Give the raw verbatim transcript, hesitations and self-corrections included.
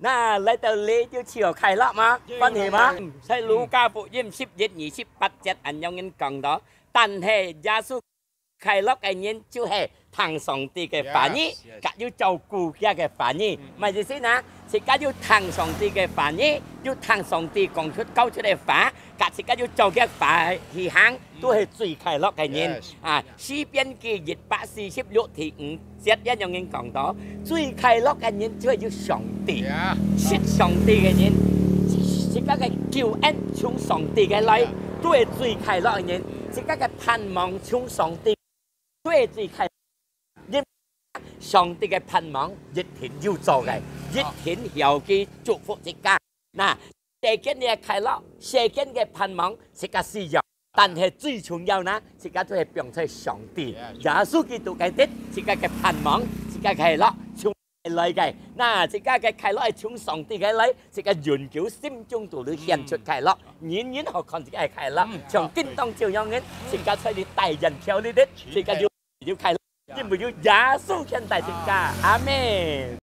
那來到這就只有快樂嗎？歡喜嗎？在路加福音十一二十八節恁樣講到，但係耶穌快樂个人就係聽上帝个話語，甲有照顧佢个話語。麼意思呢？自家有聽上帝个話語，有聽上帝講出教出个話，甲自家有照佢个話去行，都係最快樂个人。啊，詩篇記一百四十六第五節一樣人講到，最快樂个人就係有上帝，識上帝个人，自家个救恩從上帝个來，都係最快樂个人，自家个盼望從上帝，都係最快。因為上帝个盼望一定有做个，一定曉去祝福自家。那世間个快樂，世間个盼望，自家需要，但係最重要呢，自家都係放在上帝，耶穌基督个底，自家个盼望，自家个快樂從來个。那自家个快樂係從上帝个來，自家永久心中肚裡顯出快樂，人人好看自家个快樂，像叮當照樣个，自家在這大人跳裡底，自家有有快樂，因為有耶穌牽帶自家。阿門。